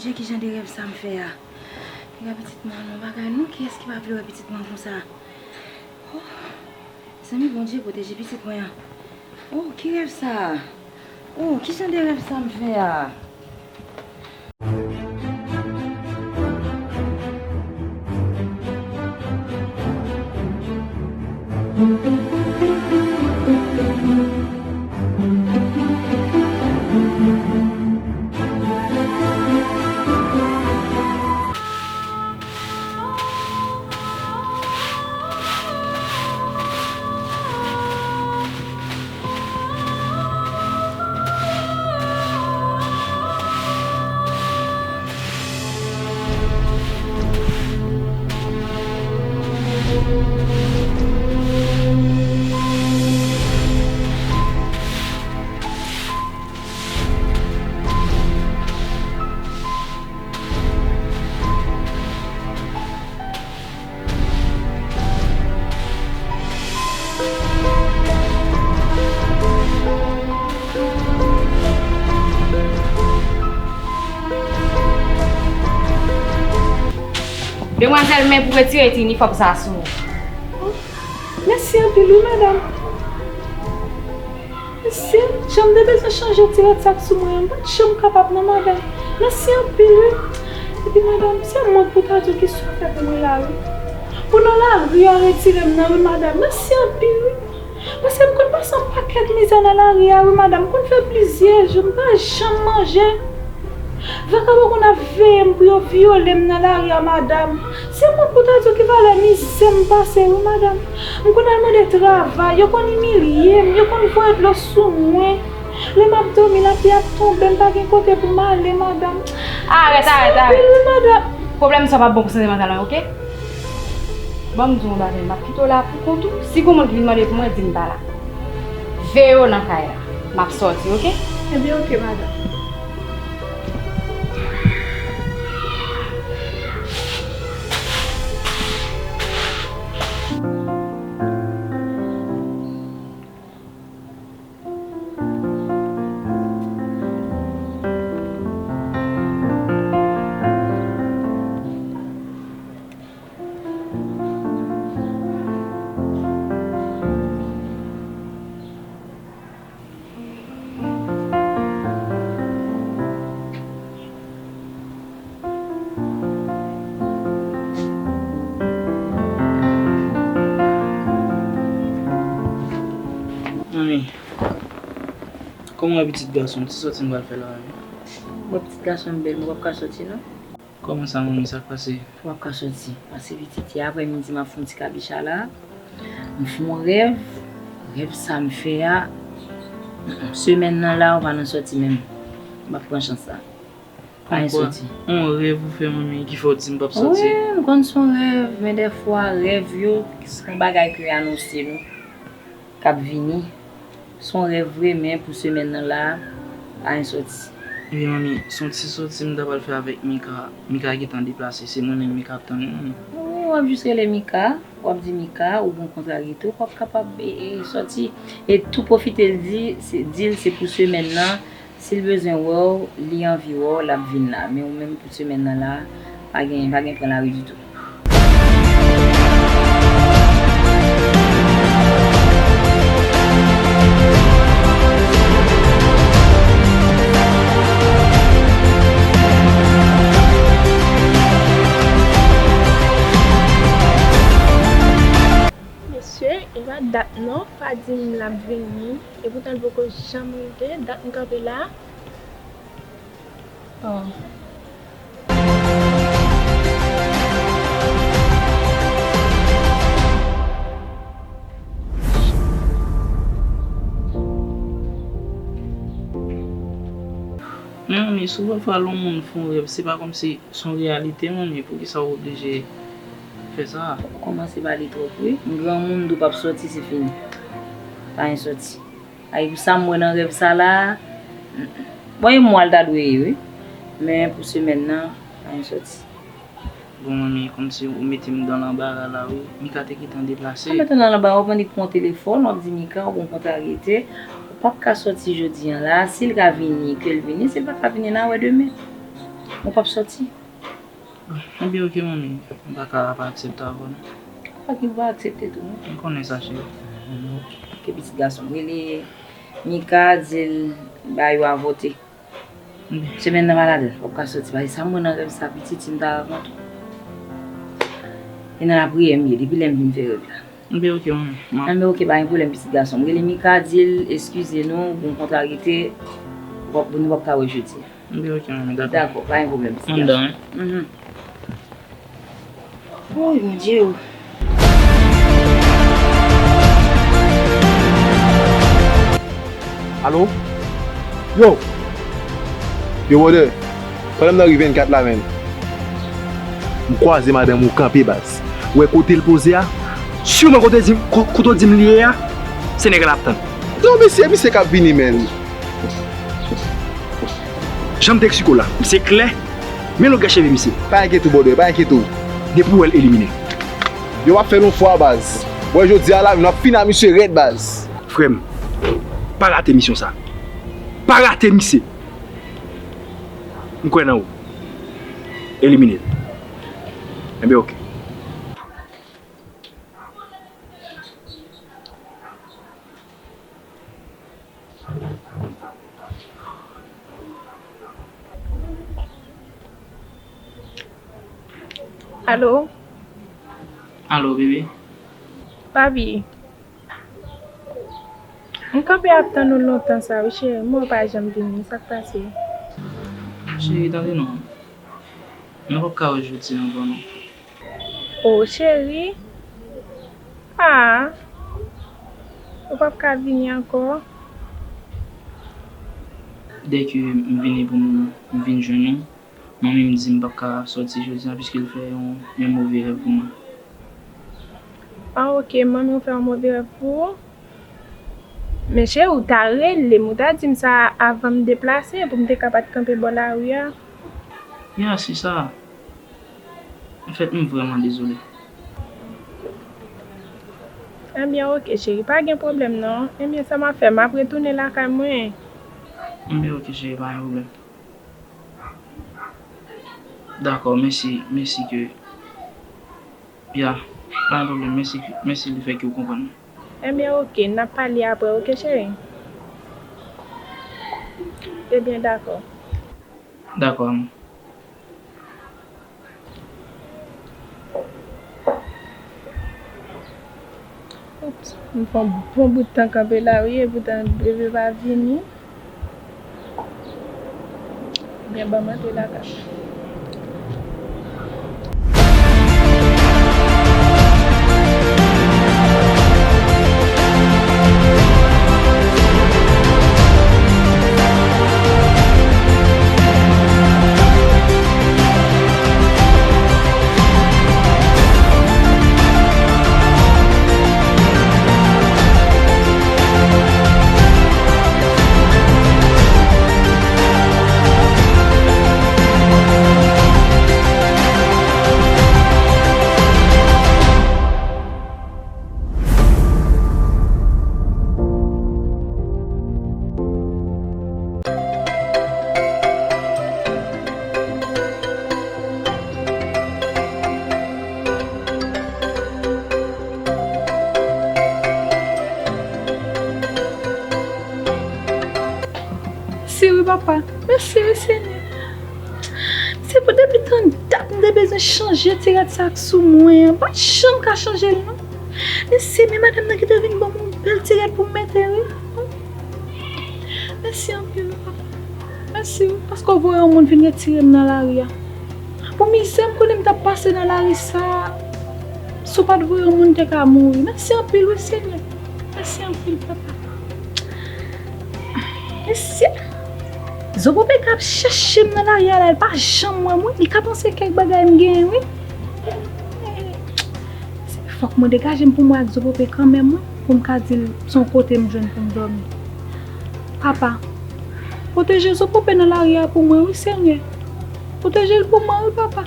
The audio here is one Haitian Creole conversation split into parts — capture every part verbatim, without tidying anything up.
Bondye, ki jan de rèv sa m fè a? Piga pitit mwen an, non, bagay non, kiyès ki pa vle wè pitit mwen konsa? Oh, zanmi, Bondye pwoteje pitit mwen an. Oh, ki rèv sa? Oh, ki jan de rèv sa m fè a? Demwazèl, men pou retire ti inifòm sa sou ou. Mèsi anpil wi, madanm. Mesye, jan m te bezwen chanje ti rad sa k sou mwen an, m pa t janm kapab non, madanm. Mèsi anpil wi. Epi madanm, se mwen pou ta di w ki sa w fè pou mwen la wi. Pou nan lari a retire m nan wi, madanm. Mèsi anpil wi. Paske m konn pase yon pakèt mizè nan lari a wi, madanm. M konn fè plizyè jou, m pa janm manje. Vakabon konn ap veye m pou yo vyole m nan lari a, madanm. Se mwen pou ta di w ki valè mizè m pase wi, madanm. M konn al mande travay, yo konn imilye m, yo konn voye dlo sou mwen. Lè m ap dòmi, lapli ap tonbe, m pa gen kote pou m ale, madanm. Arèt, arèt, arèt. Wi, madanm. Pwoblèm sa p ap bon pou sante mantal mwen, oke? Ban m di w yon bagay, m ap kite w la pou kont ou. Si gon moun ki vin mande pou mwen, di m pa la. Veye w nan kay la. M ap sòti, oke? Ebyen, oke, madanm. Manmi, kòman w wè pitit gason m? Ti sòti m pral fè la, manmi. Bon, pitit gason m bèl, mwen p ap ka sòti, non. Kòman sa, manmi? Sa k pase? W ap ka sòti. Pase pitit, yè aprèmidi, m ap fè yon ti kabicha la. M fè yon rèv. Rèv sa m fè a, semèn nan la, ou pa nan sòti menm. M ap pran chans la. Pa gen sòti. Yon rèv ou fè, manmi, ki fè w di m p ap sòti? Wi, m konn se yon rèv, men dèfwa, rèv yo, se yon bagay ke anonse nou, k ap vini. Se yon rèv vre, men pou semèn nan la, pa gen sòti. Ebyen, manmi, se yon ti sòti m ta pral fè avèk Mika. Mika gentan deplase, se mwen menm Mika ap tann wi, manmi. Wi, w ap jis rele Mika, w ap di Mika, ou gen yon kontra rete, w p ap kapab, e, e, sòti. E tou pwofite l di, se, di l se pou semèn nan, si l bezwen wè w, li anvi wè w, l ap vin la. Men ou menm pou semèn nan la, pa gen, pa gen pran lari ditou. Mesye, e pa dat non, pa di m l ap vini. Epoutan l poko janm rive, dat m kanpe la. Oh. Men manmi, si w pafwa lè yon moun fè yon rèv, se pa kòmsi se yon reyalite, manmi, poukisa w oblije fè sa? Ou kòmanse pale twòp wi. M granmoun, di w p ap sòti, se fini. Pa gen sòti. Ay, pou sa m wè nan rèv sa la, bon, e mwa l ta dwe ye, wi. Men pou semèn nan, pa gen sòti. Bon, manmi, kòmsi ou mete m dan lanbara la, wi. Mika te gentan deplase. Pa mete w nan lanbara, w pran li pran yon telefòn, w ap di Mika, ou gen yon kontra rete. Ou p ap ka sòti jodi a la. Si l ka vini, ke l vini. Si l pa ka vini, n a wè demen. Ou p ap sòti? Ebyen, oke, manmi. M pa ka pa aksepte avè w, non. Ou pa gen dwa aksepte tou, non. M konnen sa, cheri. Ke pitit gason m rele Mika, di l ba yo avòte. Semèn nan malad, w ap ka sòti. Paske sa m wè nan rèv sa, pitit, si m ta rankontre w. E nan lapriyè m ye, depi lè m vin fè rèv la. Ebyen, oke, manmi. Ebyen, oke, pa gen pwoblèm, pitit gason m. Rele Mika, di l, eskize nou, gon kontrarite, w ap, nou p ap ka wè jodi a. Ebyen, oke, manmi, dakò. Dakò, pa gen pwoblèm, pitit gason. Mwen anndan, wi. Mhm. Woy, Bondye o. Alo? Yo! Yo, brother, pandan m nan ri vennkat la, menn, m kwaze madanm ou kanpe, baz. Ou wè kote l poze a? Siman kote di, ko-, kote w di m li ye a, se nèg la ap tann. Non, mesye, misye k ap vini, menn. Jan m te eksplike w la, misye klè. Men longè cheve misye. Pa enkyete w, brother, pa enkyete w. Depi w wè l, elimine l. Yo, w ap fè l yon fwa, baz. Wè, jodi a la, n ap fini ak misye rèd, baz. Frè m, pa rate misyon sa. Pa rate misye. M kwè nan ou. Elimine l. Enben, oke. Alo? Alo, bebe? Papi, m kanpe ap tann ou lontan sa wi, cheri. M wè w pa janm vini. Sa k pase? Cheri, tande non. Nou p ap ka wè jodi a ankò non. O, cheri. Ah. Ou p ap ka vini ankò? Dèke m vini pou m, m vin jwenn ou, manmi m di m p ap ka sòti jodi a, piske l fè yon, yon move rèv pou mwen. Ah, oke, manmi w fè yon move rèv pou ou? Men cheri, ou ta rele m, ou ta di m sa avan m deplase, pou m te ka pa t kanpe bò lari a. Ya, se sa. Anfèt, m vrèman dezole. Ebyen, oke, cheri, pa gen pwoblèm, non. Ebyen, sa m ap fè, m ap retounen lakay mwen. Ebyen, oke, cheri, pa gen pwoblèm. Dakò, mèsi, mèsi ke, ya, pa gen pwoblèm, mèsi, mèsi lefètke ou konprann. Ebyen, oke, n ap pale apre, oke, cheri? Ebyen, dakò. Dakò, amou. Oups, m fè yon bon bout tan kanpe la wi, epoutan bebe pa vini. Byen, ban m antre lakay. Mèsi wi, papa. Mèsi wi, Senyè. Se pou depi tan dat m te bezwen chanje ti rad sa k sou mwen an. M pa t janm ka chanje l, non. Men se men madanm nan ki te vin ban m yon bèl ti rad pou m mete, wi. Mèsi anpil, papa. Mèsi, wi, paske w voye yon moun vin retire m nan lari a. Pou mizè m konnen m t ap pase nan lari sa a, si w pa t voye yon moun, m te ka mouri. Mèsi anpil, wi, Senyè. Mèsi anpil, papa. Mesye, Zo Pope k ap chèche m nan lari a la, li pa janm wè m, wi. Li ka panse kèk bagay m genyen, wi. Fòk mwen degaje m pou mwen ak Zo Pope kanmenm, wi, pou m ka di l se yon kote m jwenn pou m dòmi. Papa, pwoteje Zo Pope nan lari a pou mwen, wi, Senyè. Pwoteje l pou mwen, wi, papa.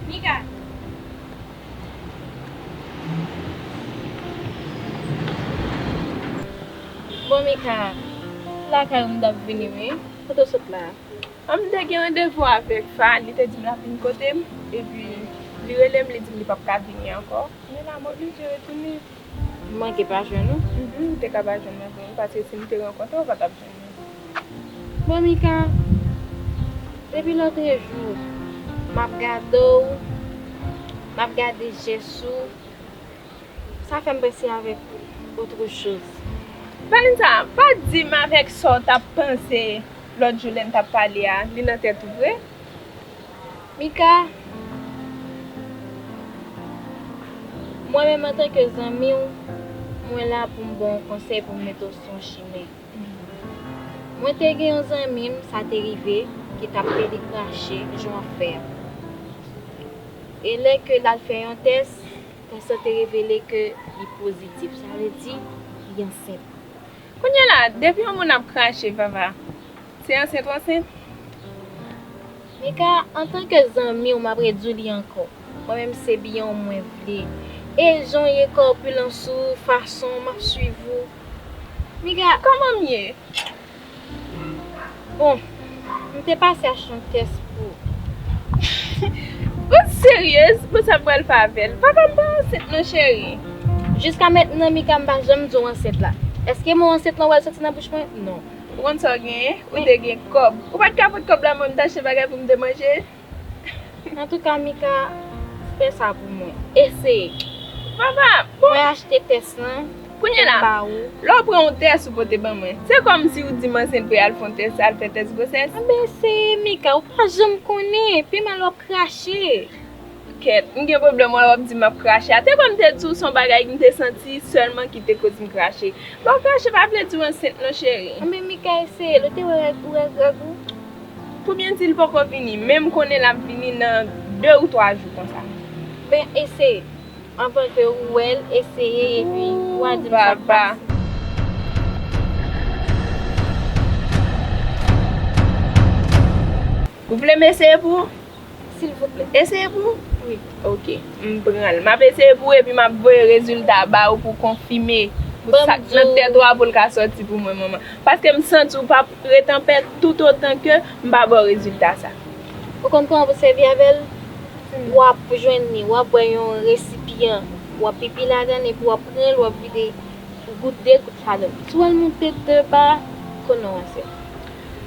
Mika. Bon, Mika, lakay ou m t ap vini, wi. Kote w sot la? An, m te gen randevou avèk Fa, li te di m l ap vin kote m, epi li rele m, li di m li p ap ka vini ankò. Men la, m oblije retounen. M manke pa jwenn ou? Mhm, ou te ka pa jwenn mwen vre, paske si m te rankontre w, ou pa t ap jwenn mwen. Bon, Mika, depi lòtrejou, m ap gade w, m ap gade jès ou, sa fè m panse avèk autre chose. Vanessa, pa di m avèk sa w t ap panse lòt jou lè n t ap pale a, li nan tèt ou vre? Mika, mwen menm antanke zanmi w, mwen la pou m ba w yon konsèy pou m mete w sou yon chimen. Mwen te gen yon zanmi m, sa te rive, ki t ap pede krache, jan w ap fè a. E lè ke l al fè yon tès, tès lan te revele ke li pozitif. Sa vle di, li ansent. Kounye a la, depi yon moun ap krache, Vava, se ansent ou ansent? Mika, antanke zanmi w, m ap redi w li ankò. Mwen menm se byen w mwen vle. E jan w ye, kòpilans ou, fason w, m ap swiv ou. Mika, kòman m ye? Bon, m te pase achte yon tès pou ou. Ou seryez? Bon, sa m pral fè avè l? Papa, m pa ansent non, cheri. Jiska mentnan, Mika, m pa janm di w ansent la. Èske mo ansent lan w wè l soti nan bouch mwen? Non. Ou konn sa w genyen? Ou te gen kòb. Ou pa t ka pot kòb la, mwen m t achte bagay pou m te manje? Antouka, Mika, fè sa pou mwen. Eseye. Papa, bon. Mwen achte tès lan, kounye la, m ba ou. Lè w pran yon tès ou pote ban mwen, se kòmsi ou di m ansent pou y al fè yon tès, al fè tès gwosès? Anben, eseye, Mika, ou pa janm konnen. Pi mal w ap krache. Kèt, m gen pwoblèm wè w ap di m ap krache a. Te kwè m te di w se yon bagay m te santi sèlman ki te koz m krache. Lè w krache, pa vle di w ansent non, cheri. Anben, Mika, eseye l. Ou te wè règ, ou wè règ ou? Pou byen di, l poko vini, men m konnen l ap vini nan de ou twa jou konsa. Ben, eseye. Anvan ke ou wè l, eseye, epi ou a di m sa k pase. Ou vle m eseye pou ou? Silvouplè. Eseye pou ou? Wi. Ok, m pran l. M ap eseye pou ou epi m ap voye rezilta ba ou pou w konfime pou sa k nan tèt ou a pou l ka sòti pou mwen, manman. Paske m santi w p ap ret anpè toutotan ke m pa ba w rezilta sa. Ou konn kòman pou sèvi avè l? W ap jwenn li, w ap wè yon resipyan, w ap pipi ladan l epi w ap pran l, w ap vide gout de gout ladan l. Si w wè l monte de ba, konnen w ansent.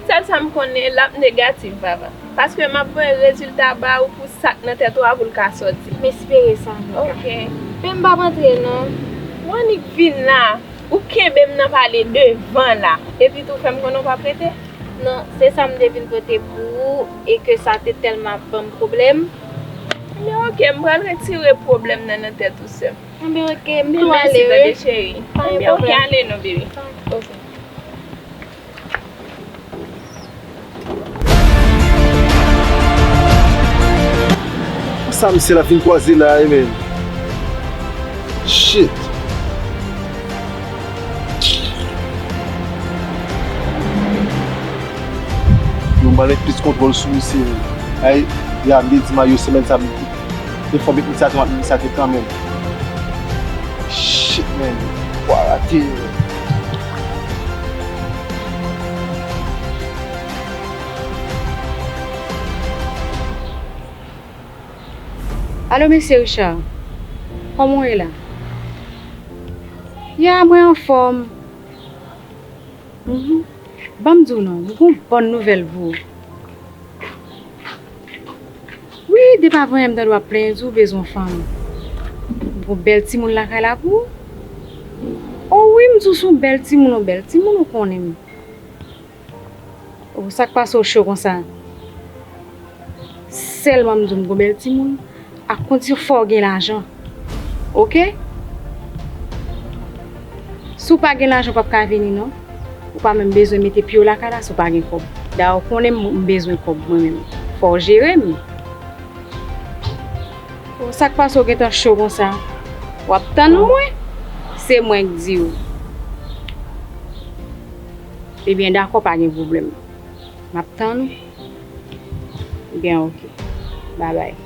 Sèl sa m konnen, l ap negatif, Vava. Paske m ap voye rezilta ba ou pou sa k nan tèt ou a pou l ka sòti. M espere sa, Mika. Ok. Men m p ap antre non. Ou annik vin la, ou kenbe m nan pale devan la. Epi tou fè m konnen w p ap rete. Non, se sa m te vin pote pou ou e ke sa te tèlman ap ban m pwoblèm. Men ok, m pral retire pwoblèm nan nan tèt ou, sè m. Anben, ok, m tou ale, wi. Mèsi tande, cheri. Pa gen pwoblèm. Anben, ok, ale non, bebe. Ok. Sa misye la fin kwaze la, e men. Shit. Yo, m pral met plis kontwòl sou misye. Ay, ya, m te di Mayo semèn sa, m te fò met misye atè, m ap met misye atè kanmenm. Shit, man. Pwa rate. Alo, mesye Richard. Kòman w ye la? Ya, mwen anfòm. Mhm. Ban m di w non, m gon bòn nouvèl pou ou. Wi, depi avan yè m tande w ap plenyen di w bezwen fanm. M gon bèl timoun lakay la pou ou. O wi, m di w se yon bèl timoun, yon bèl timoun ou konnen m. O, sa k pase w cho konsa? Sèlman m di w m gon bèl timoun, ak kondisyon fò w gen lajan. Oke? Si w pa gen lajan, w p ap ka vini non. Ou pa menm bezwen mete pye w lakay la si w pa gen kòb. Dayè, w konnen m, m bezwen kòb mwen menm. Fò w jere m. O, sa k pase w gentan cho konsa? W ap tann mwen? Se mwen k di w. Ebyen, dakò, pa gen pwoblèm. M ap tann ou. Ebyen, oke. Babay.